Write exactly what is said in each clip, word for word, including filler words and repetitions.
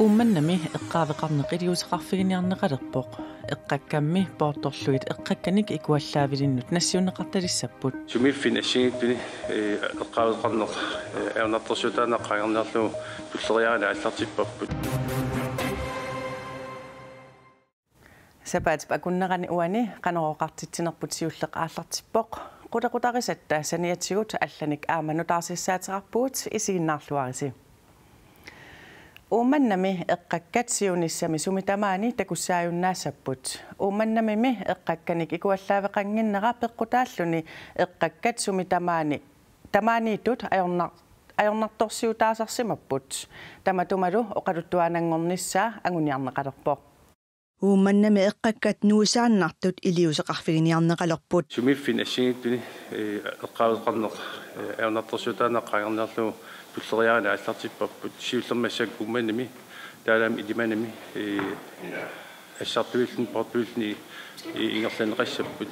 Uummannami eqqaaveqarneq iliuuseqarfiginiarneqalerpoq. Eqqakkammi poortorlugit eqqakkanik ikuallaavilinnut nassiunneqartalissapput. Sumiiffinni assigiinngitsuni, ee, eqqaaveqarneq, ee, ajornartorsiutaaneq qaangerniarlugu tulleriiaarneq aallartipparput. Sapaatip akunnerani uani Qanorooqartitsinerput siulleq aallartippoq. Qulequtarisatta saniatigut allanik aamma nutaarsiassaateqarpugut, isiginnaarluarisi. Uummannami eqqakkat siunissami sumi tamaani takussaajunnaassapput. Uummannamimi eqqakkanik ikuallaaveqannginnera peqqutaalluni eqqakkat sumi tamaani, tamaaniittut ajornar-, ajornartorsiutaasarsimapput. Tamatumalu oqaluttuaannanngornissaa anguniarneqalerpoq. Uummannami eqqakkat nuisaannartut iliuuseqarfiginiarneqalerput. Sumiiffinni assigiinngitsuni, ee, eqqaaveqarneq, ee, ajornartorsiutaaneq qaangerniarlugu tulleriiaarneq aallartipparput. Siullermik massakkut Uummannami taavalu Ilimanami, ee, assartuilluni poortuilluni, ee, ingerlanneqassapput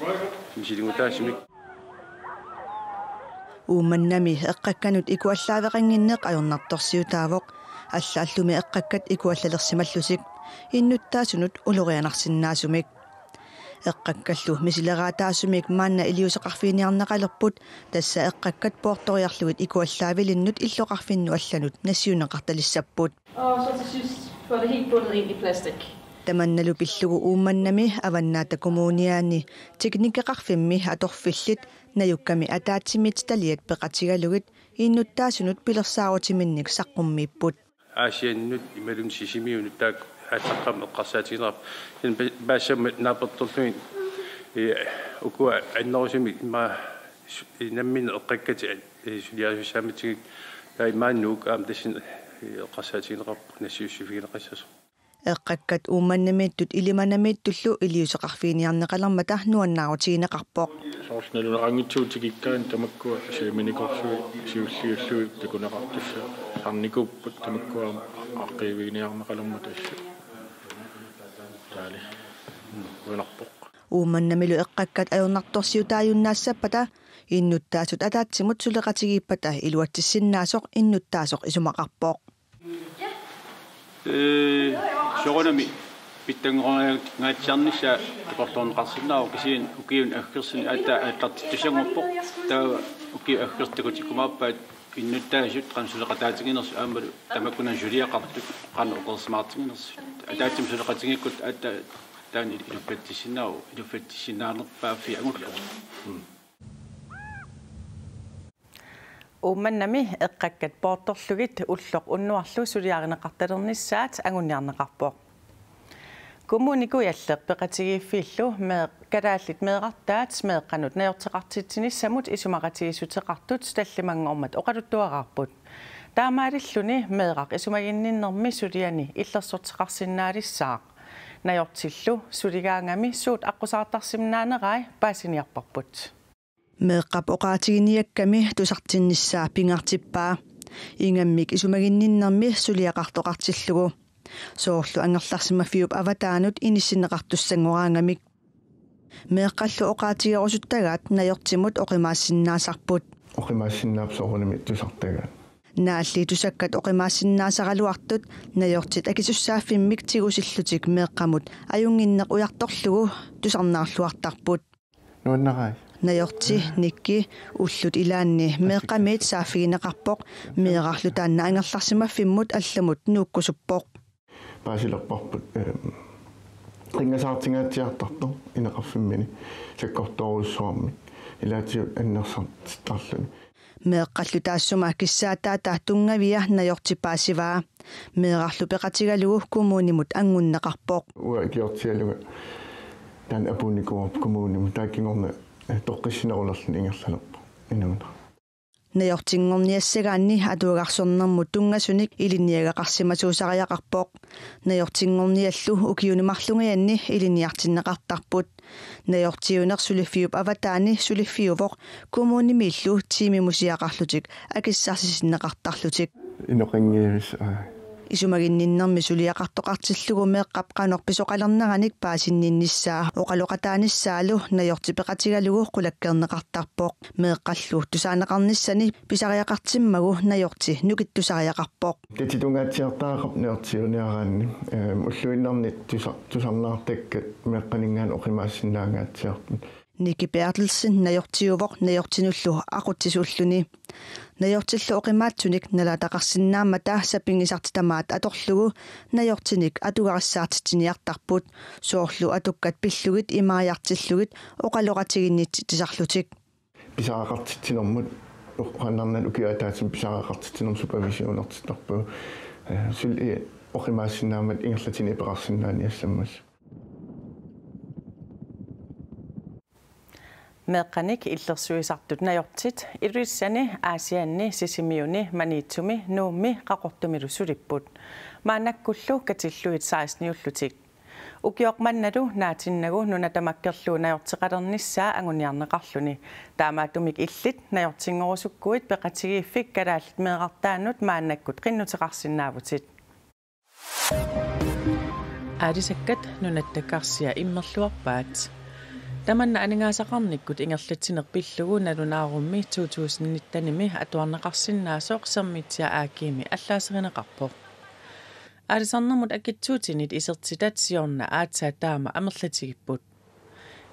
misilinnguutaasumik. Uummannami eqqakkanut ikuallaaveqannginneq ajornartorsiutaavoq, allaallumi eqqakkat ikuallalersimallutik innuttaasunut ulorianarsinnaasumik. Eqqakkallu misileraataasumik maanna iliuuseqarfiginiarneqalerput, tassa eqqakkat poortoriarlugit ikuallaavilinnut illoqarfinnut allanut nassiunneqartalissapput. Og så til sidst få det helt bundet ind i plastik. Tamannalu pillugu Uummannami Avannaata Kommuniani teknikeqarfimmi atorfillit najukkami ataatsimiititaliat peqatigalugit innuttaasunut pilersaarutiminnik saqqummiipput. Aasiannut imaluunniit Sisimiunut taakku aallaqqaammut eqqarsaatigineqarput. Kisianni pa-, paasisama naapertorlugit, ee, ukua annerusumik immaqa su-, ee, namminneq eqqakkatik, ee, suliarisussaammatigik, taava imaannuuk aamma tassani, ee, eqqarsaatigineqarput nassiussivigineqassasoq. Eqqakkat Uummannamiittut Ilimanamiittullu iliuuseqarfiginiarneqalermata nuannaarutigineqarpoq. Soorlu naluneqanngitsugut tikikkaanni tamakkua siaminikorsuit siulliullugit takuneqartussaasarnikuupput, tamakkua aamma aaqqiiviginiarneqalermata tassa. Taali. Uinarpoq. Uummannamilu eqqakkat ajornartorsiutaajunnaassappata innuttaasut ataatsimut suleqatigiippata iluatsissinnaasoq innuttaasoq isumaqarpoq. Ee, soorunami pitsanngorngaatsiarnissaa takorloorneqarsinnaavoq, kisianni ukiuni aggersuni aatsaat aallartittussanngorpoq. Taava ukiut aggersut takutikkumaarpaat innuttaasut qanoq suleqataatiginersut aammalu tamakkunani suliaqartut qanoq oqarsimaartiginersut. Ataatsimut suleqatigiikkutta aatsaat taanna iluffatsinneqarsinnaavoq, iluffatsinneqarnerpaaffiit angullugu. Uummannami eqqakkat poortorlugit ulloq unnuarlu suliarineqartalernissaat anguniarneqarpoq. Kommune Kujalleq peqatigiiffiillu mee-, Kalaallit Meerartaat meeqqanut najorteqartitsinissamut isumaqatigiissuteqartut tallimanngormat oqaluttuaraarput. Taamaalilluni meeraq isumaginninnermi suliani illersorteqarsinnaalissaaq. Najortillu suligaangami suut aqqusaartarsinnaanerai paasiniarparput. Meeqqap oqaatiginiakkami tusartinnissaa pingaartippaa. Ingammik isumaginninnermi suliaqartoqartillugu. Soorlu angerlarsimaffiup avataanut inissinneqartussanngoraangamik. Meeqqallu oqaatigerusuttagaat najortimut oqimaassinnaasarput. Oqimaassinnaavoq soorunami tusartagaat. Naalli tusakkat oqimaassinnaasaraluartut najortit akisussaaffimmik tigusillutik meeqqamut ajunnginneq ujartorlugu tusarnaarluartarput. Nuannarai. Najorti Nikki ullut ilaanni meeqqamiit saaffigineqarpoq, meerarlu taanna angerlarsimaffimmut allamut nuukkusuppoq. Paasilerparput, ehm, qinngasaartingaatsiartartoq ineqarfimmini sakkortoorujussuarmik ilaatigut annersartittarluni. Meeqqallu taassuma kissaataata tunngavia najortip paasivaa. Meerarlu peqatigalugu kommunimut anngunneqarpoq. Uanga ikiortigalugu taanna apuunnikuuarput kommunimut, taava kingorna, eh, toqqissinerulerluni ingerlalerpoq inuuneq. Najortinngorniassagaanni atuagarsornermut tunngasunik ilinniagaqarsimasuusariaqarpoq. Najortinngorniallu ukiuni marlungajanni ilinniartinneqartarput. Najortiuneq suliffiup avataani suliffiuvoq, kommunimiillu tiimimusiaqarlutik akissarsisinneqartarlutik. Inoqanngivissut, aa, Isumaginninnermi suliaqartoqartillugu meeqqap qanoq pisoqalerneranik paasinninnissaa oqaloqataanissaalu najortip peqatigalugu qulakkeerneqartarpoq. Meeqqallu tusaaneqarnissani pisariaqartimmagu najorti nukittusariaqarpoq. Tatitungaatsiartariaqarpoq najortiuniaraanni, ehm, ulluinnarni tusa-, tusarnaartakkat meeqqaninngaanniit oqimaassinnaangaatsiarput. Nicky Berthelsen najortiuvoq najortinullu aqutsisuulluni. Najortillu oqimaatsunik nalaataqarsinnaammata sapinngisartik tamaat atorlugu najortinik atugarissaartitsiniartarput. Soorlu atukkat pillugit imaajartillugit oqaloqatiginnitsitsisarlutik. Pisariaqartitsinermut, oqaannarnani ukiup ataatsimi pisariaqartitsinermut supervisionertittarpagut. Eh, suli oqimaassinnaammat ingerlatinik peqarsinnaaniassammassuk. Meeqqanik illersuisartut najortit Ilulissani, Aasianni, Sisimiuni, Maniitsumi, Nuummi Qaqortumilu sulipput. Maannakkullu katillugit seksteniullutik. Ukioq mannalu naatinnagu nuna tamakkerlugu najorteqalernissaa anguniarneqarluni. Taamaattumik illit najortinngorusukkuit peqatigiiffik Kalaallit Meerartaannut maannakkut qinnuteqarsinnaavutit. Aalisakkat Nunatta Karsia immerluarpaat. Tamanna aningaasaqarnikkut ingerlatsineq pillugu nalunaarummi to tusind nittenimi atuarneqarsinnaasoq Sermitsiaq A/S-imi allaaserineqarpoq. Aalisarnermut akitsuutinit isertitat siorna aatsaat taama amerlatigipput.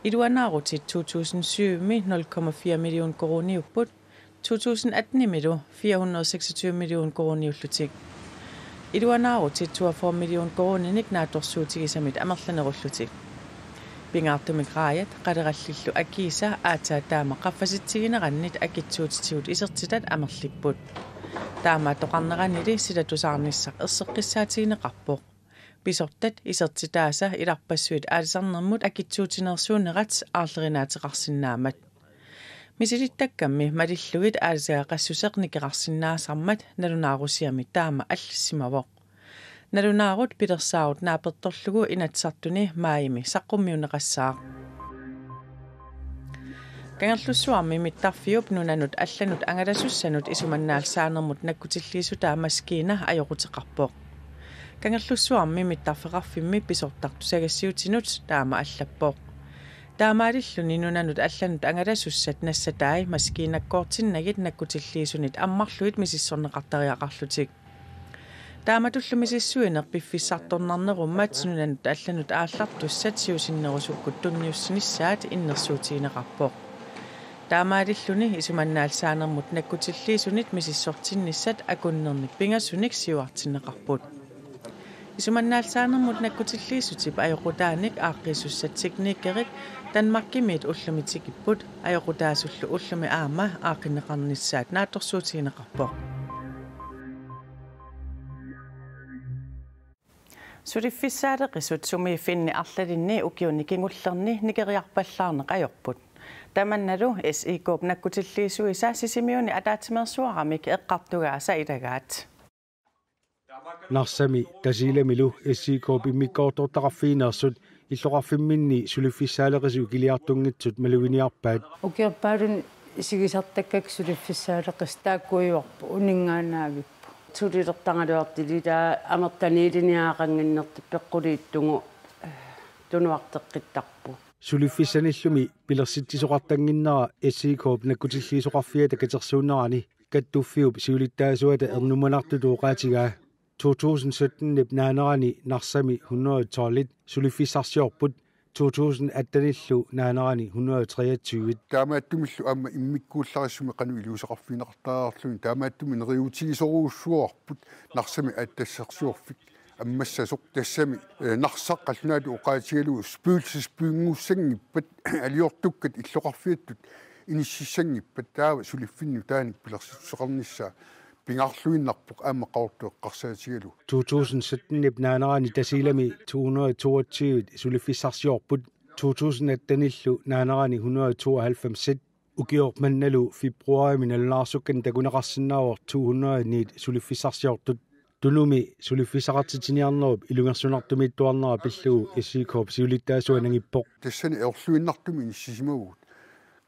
Iluanaarutit to tusind syvimi nul komma fire million koruuniupput, to tusind attenimilu fire hundrede og seksogtyve million koruuniullutik. Iluanaarutit toogfyrre million koruuninik naatsorsuutigisamit amerlanerullutik. Pingaartumik raajat qalerallillu akiisa aatsaat taama qaffasitsiginerannit akitsuutitigut isertitat amerlipput. Taamaattoqarneranili sila tusaarnissaq erseqqissaatigineqarpoq. Pisortat isertitaasa ilarpassuit aalisarnermut akitsuutineersuunerat aarlerinaateqarsinnaammat. Misilittakkammi malillugit aalisagaqassuseq nikerarsinnaasarmat nalunaarusiami taama allassimavoq. Nalunaarut pilersaarut naapertorlugu Inatsisartuni maajimi saqqummiunneqassaaq. Kangerlussuarmi mittarfiup nunanut allanut angalasussanut isumannaallisaanermut nakkutilliisutaa maskiina ajoquteqarpoq. Kangerlussuarmi mittarfeqarfimmi pisortaq tusagassiuutinut taama allappoq. Taamaalilluni nunanut allanut angalasussat nassatai maskiinakkoortinnagit nakkutilliisunit ammarlugit misissorneqartariaqarlutik. Taamatullu misissuineq piffissartornarnerummat nunanut allanut aallartussat siusinnerusukkut tunniussinissaat innersuutigineqarpoq. Taamaalilluni isumannaallisaanermut nakkutilliisunit misissortinnissat akunnernik pingasunik siuartinneqarput. Isumannaallisaanermut nakkutilliisutip ajoqutaanik aaqqiisussat teknikerit Danmarkimiit ullumi tikipput, ajoqutaasullu ullumi aamma aaqqinneqarnissaat naatsorsuutigineqarpoq. Suliffissaaleqisut sumiiffinni arlalinni ukiuni kingullerni nikeriarpallaarneq ajorput. Tamannalu S I K-p nakkutilliisuisa Sisimiuni ataatsimeersuaramik eqqartugaasa ilagaat. Narsami Tasiilamilu S I K-p immikkoortortaqarfigineersut illoqarfimminni suliffissaaleqisut ikiliartunngitsut maluginiarpaat. Ukiorpaalunni isigisartakkakka suliffissaaleqisut taakkuujuarput uninngaannaavippoq. Sulilertaraluartut ilaa amerlanerit ilinniagaqannginnertik peqquliittugu tunuarteqqittarput. Suliffissanillumi pilersitsisoqartannginnera S I K-p nakkutilliisoqarfiata katersuunnerani kattuffiup siulittaasuata ernumanartutut oqaatigaa. To tusind syttenip naanerani Narsami hundrede og tolvit suliffissarsiorput, to tusind attenillu naanerani hundrede og treogtyvit. Taamaattumillu aamma immikkuullarissumik qanoq iliuuseqarfigineqartariaqarluni, taamaattumik neriuutigisorujussuarput Narsami aatsitassarsiorfik ammassasoq, tassami, eh, Narsaq qallunaatut oqaatigalugu spøgelsesbygningssanngippat, aliortukkat illoqarfiattut inississanngippat, taava suliffinnut taanik pilersitseqarnissaa pingaarluinnarpoq aamma Qaqortoq eqqarsaatigalugu. To tusind syttenip naanerani Tasiilami to hundrede toogtyvit suliffissarsiorput, to tusind attenillu naanerani hundrede tooghalvfemsit. Ukioq mannalu februarimi nalunaarsukkanik takuneqarsinnaavoq to hundrede niit suliffissarsiortut. Tunumi suliffissaqartitsiniarnerup ilungersunartumiittuarnera pillugu S I K-p siulittaasua nangippoq. Tassani ajorluinnartumik inissisimavugut.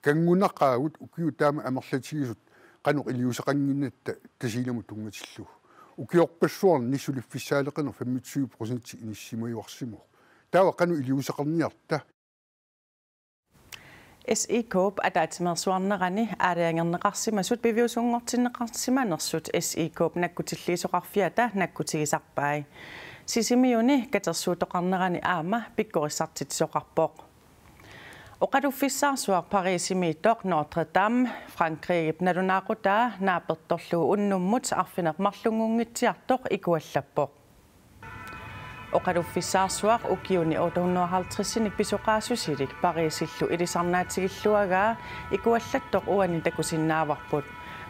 Kanngunaqaagut ukiut taama amerlatigisut qanoq iliuuseqannginnatta Tasiilamut tunngatillugu. Ukiorpassuarni suliffissaaleqineq femogtyve procent inissimajuarsimavoq. Taava qanoq iliuuseqarniarta? S I K-p ataatsimeersuarnerani aalajangerneqarsimasut piviusunngortinneqarsimanersut S I K-p nakkutilliisoqarfiata nakkutigisarpai. Sisimiuni katersuuttoqarnerani aamma pikkorissartitsisoqarpoq. Oqaluffissaarsuaq Parisimiittoq Notre Dame, Frankrigip nalunaaqutaa, naapertorlugu unnummut arfineq-marlunngunngitsiartoq ikuallappoq. Oqaluffissaarsuaq ukiuni otte hundrede og halvtredsinik pisoqaasusilik Parisillu ilisarnaatigilluagaa ikuallattoq uani takusinnaavarput.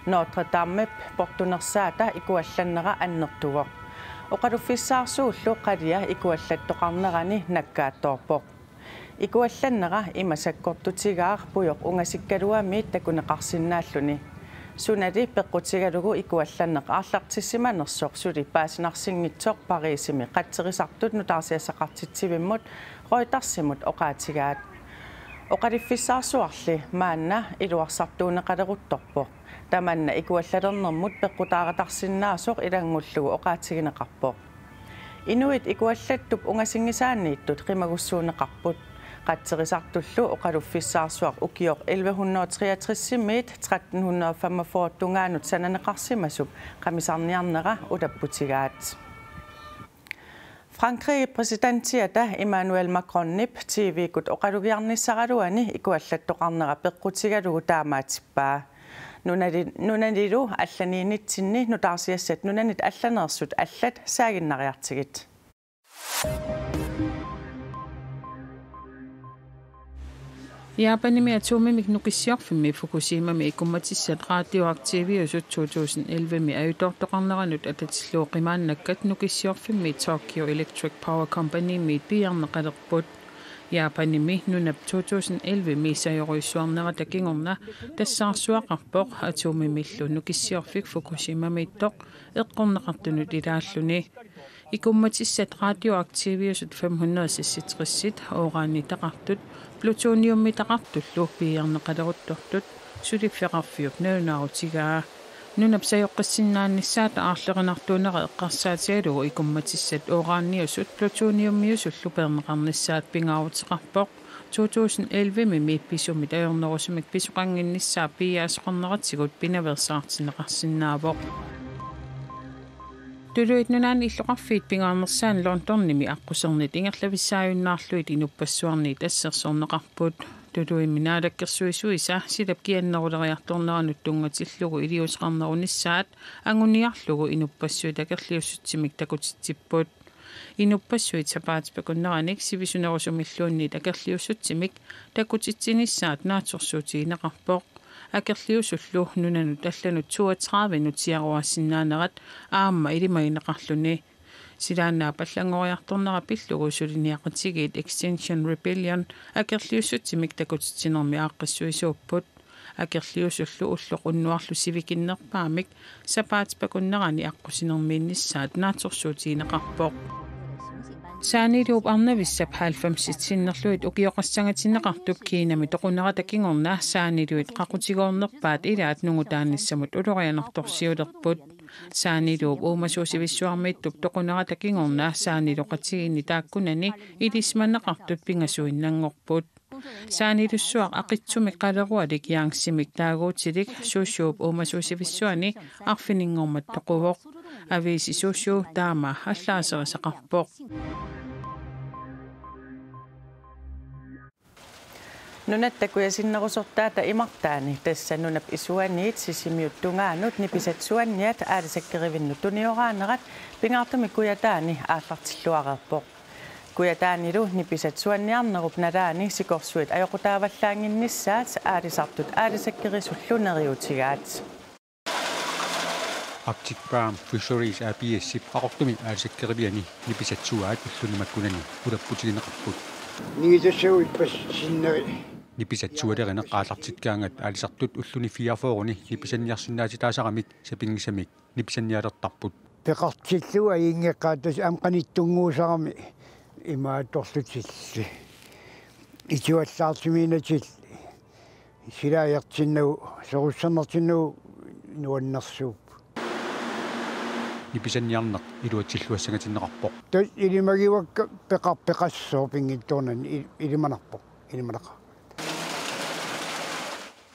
Notre Damep portunersaata ikuallannera annertuvoq. Oqaluffissaarsuullu qalia ikuallattoqarnerani nakkaattoorpoq. Ikuallannera ima sakkortutigaaq pujoq ungasikkaluamiit takuneqarsinnaalluni. Sunali peqqutigalugu ikuallanneq aallartissimanersoq suli paasinarsinngitsoq Parisimi qatserisartut nutaarsiassaqartitsivimmut Reutersimut oqaatigaat. Oqaluffissaarsuarli maanna iluarsartuunneqaleruttorpoq. Tamanna ikuallalernermut peqqutaaratarsinnaasoq ilanngullugu oqaatigineqarpoq. Inuit ikuallattup ungasinngisaanniittut qimagussuunneqarput. Qatserisartullu oqaluffissaarsuaq ukioq elleve hundrede treogtresimiit tretten hundrede femogfyrre tungaanut sananeqarsimasup qamisarniarnera ulapputigaat. Frankrigip præsidentiata Emmanuel Macronip T V-kkut oqalugiarnissaraluani ikuallattoqarnera peqqutigalugu taamaatippaa. Nunali-, nunanilu allaniinnitsinni nutaarsiassat nunanit allaneersut allat saaginnariartigit. Japanimi atomimik nukissiorfimmi Fukushimami ikummatissat radioaktiviusut to tusind ellevemi ajutoortoqarneranut atatillugu qimaannakkat nukissiorfimmi Tokyo Electric Power Companymiit piiarneqalerput. Japanimi nunap to tusind ellevemi sajorujussuarnerata kingorna tassaarsuaqarpoq atomimillu nukissiorfik Fukushimamiittoq eqqorneqartunut ilaalluni. Ikummatissat radioaktiviusut fem hundrede seksogtres uranitaqartut plutoniumitaqartullu piiarneqaleruttortut suliffeqarfiup nalunaarutigaa. Nunap sajoqqissinnaanissaata aarlerinartuunera eqqarsaatigalugu ikummatissat uraniusut plutoniumiusullu peerneqarnissaat pingaaruteqarpoq to tusind ellevemi pisumit ajornerusumik pisoqannginnissaa piiaasoqarneratigut pinaveersaartinneqarsinnaavoq. Tuluit Nunaanni illoqarfiit pingaarnersaanni Londonimi aqqusernit ingerlavissaajunnaarlugit inuppassuarniit assersorneqarput. Tuluimmi naalakkersuisuisa silap kianneruleriartorneranut tunngatillugu iliuuseqarnerunissaat anguniarlugu inuppassuit akerliussutsimik takutitsipput. Inuppassuit sapaatip akunneranik sivisunerusumilluunniit akerliussutsimik takutitsinissaat naatsorsuutigineqarpoq. Akerliusullu nunanut allanut toogtredivenut siaruaassinnaanerat aamma ilimagineqarluni. Silaannaap allanngoriartornera pillugu suliniaqatigiit Extinction Rebellion akerliussutsimik takutitsinermi aaqqissuisuupput. Akerliusullu ulloq unnuarlu sivikinnerpaamik sapaatip akunnerani aqqusinermiinnissaat naatsorsuutigineqarpoq. Saaniluup arnavissap halvfemsit sinnerlugit ukioqassangatinneqartup Kinami toqunerata kingorna saaniluit qaqutigoornerpaat ilaat nungutaanissamut ulorianartorsiulerput. Saaniluup uumasuusivissuarmiittup toqunerata kingorna saaniloqatigiinni taakkunani ilisimaneqartut pingasuinnanngorput. Saanilussuaq aqitsumik qalerualik Yangtzemik taaguutilik Suzhoup uumasuusivissuani arfininngormat toquvoq. Aviisi Suzhou taama allaaserisaqarpoq. Nunatta kujasinnerusortaata imartaani, tassa nunap isuaniit Sisimiut tungaanut nipisat suanniat aalisakkerivinnut tunioraanerat pingaartumik Kujataani aallartilluareerpoq. Kujataanilu nipisat suanniarnerup nalaani sikorsuit ajoqutaavallaannginnissaat aalisartut aalisakkerisullu neriuutigaat. Arctic Palm Fisheries A P S-ip Qaqortumi aalisakkeriviani nipisat suaat ulluni makkunani ulapputigineqarput. Nigitassagut ippassaq sinneri. Nipisat sualerineq aallartikkaangat aalisartut ulluni fireogfyrreni nipisanniarsinnaatitaasaramik sapinngisamik nipisannialertarput. Peqartillugu ajunngeqqaartut aamma qanittunnguusarami imaattorlutillu. Isuallaartumiinnatillu sila ajortinnagu, soqutiginertinnagu nuannersuupput. nipisanniarneq iluatsilluassangatinneqarpoq. Tassa ilimagivakka peqar-, peqassooq pinngitsoornani il-, ilimanarpoq, ilimanaqaaq.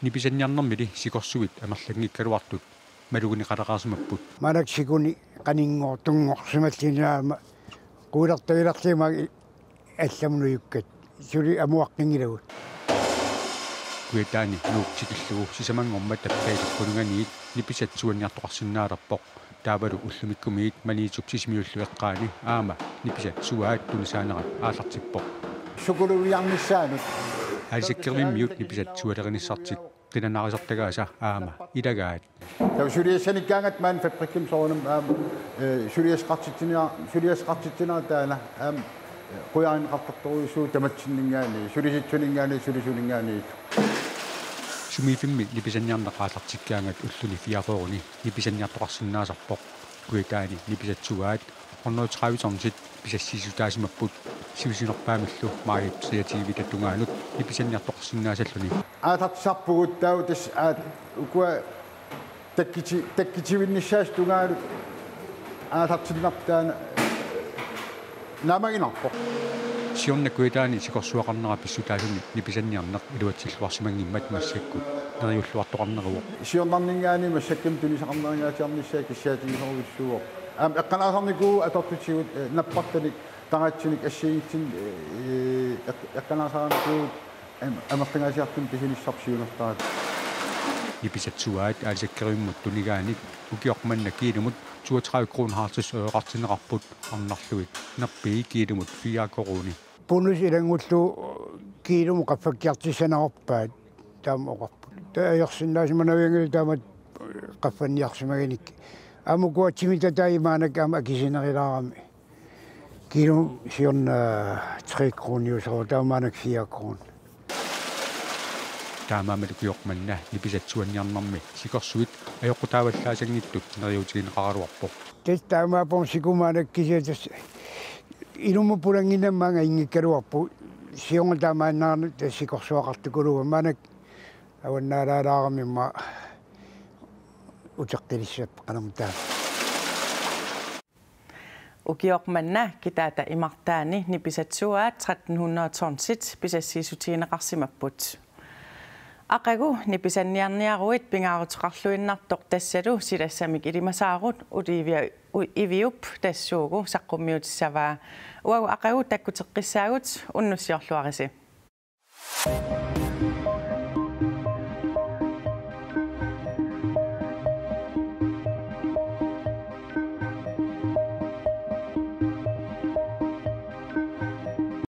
Nipisanniarnermili sikorsuit amerlanngikkaluartut malugineqaleqaarsimapput. Maannakkut sikunik qaninngor-, tunngorsimalluni aamma quilertagilerlima i-, allamut nujukkat. Suli amuaqqinngilakka. Kujataani Nuuk tikillugu sisamanngormat Tappavik Qulunganiit nipisat suanniartoqarsinnaalerpoq. Taavalu ullumikkumiit Maniitsup Sisimiullu eqqaani aamma nipisat suaat tunisaanerat aallartippoq. Sukuluiarnissaanut. Aalisakkerivimmut nipisat sualerinissartik qilanaarisortagaasa aamma ilagaat. Taava suliassanikkaangat maani fabrikkimi soorunami aamma, eh, suliassaqartitsinia-, suliassaqartitsinerat taanna aamma, eh, qujaarineqartartorujussuuvoq tamatsinninngaanniit, sulisitsuninngaanniit, sulisuninngaanniit. Sumiiffimmi nipisanniarneq aallartikkaangat ulluni fireogfyrreni nipisanniartoqarsinnaasarpoq. Kujataani nipisat suaat hundrede tredive tonsit pisassiissutaasimapput sivisunerpaamillu maajip treogtyveta tungaanut nipisanniartoqarsinnaasalluni. Aallartisarpugut taava tassa aat ukua takkiti-, takkitivinnissaasa tungaanut aallartinnarpoq taanna naammaginarpoq. Siorna Kujataani sikorsuaqarnera pissutaalluni nipisanniarneq iluatsilluarsimanngimmat massakkut neriulluartoqarneruvoq. Siornarninngaanniit massakkut tunisaqarnerungaatsiarnissaa kissaatigisorujussuuvoq. Aamma eqqanaasarnikuuvugut atortutigut, eh, nappartanik, taratsinik assigiinngitsunik, eh, eq-, eqqanaasaramikku am-, amerlangaasiartunik pisinissarput siunertaraat. Nipisat suaat aalisakkerivimmut tunigaanik ukioq manna kiilumut toogtredive kroner halvtreds øreqartinneqarput, arnarlugit nerpii kiilumut fire koruuni. Bonus ilanngullugu kiilumut qaffakkiartissanerarpaat taama oqarput. Taava ajorsinnaasimavianngilaq taamatut qaffanniarsimagunik. Aamma ukua timitatai maannakkut aamma akisunerulaarami. Kiilumut siorna tre kroniusoq, taava maannakkut fire kroner. Taamaammat ukioq manna nipisat suanniarnermi sikorsuit ajoqutaavallaasanngitsut neriuutigineqaraluarpoq. Tassa taamaappoq sikumaannakkut kisianni tassa ilummut pulannginnama maanga inngikkaluarpoq. Siorna taamaannaanut tassa sikorsuaqartukuluuvoq, maannakkut avannaalaalaarami immaqa uteqqilissappat qanormita. Ukioq manna kitaata imartaani nipisat suaat tretten hundrede tonsit pisassiissutigineqarsimapput. Aqagu nipisanniarniaruit pingaaruteqarluinnartoq tassalu silassamik ilimasaarut Olivia U-, Iviup tassuugu saqqummiutissavaa. Uagut aqagu takkuteqqissaagut, unnussiorluarisi.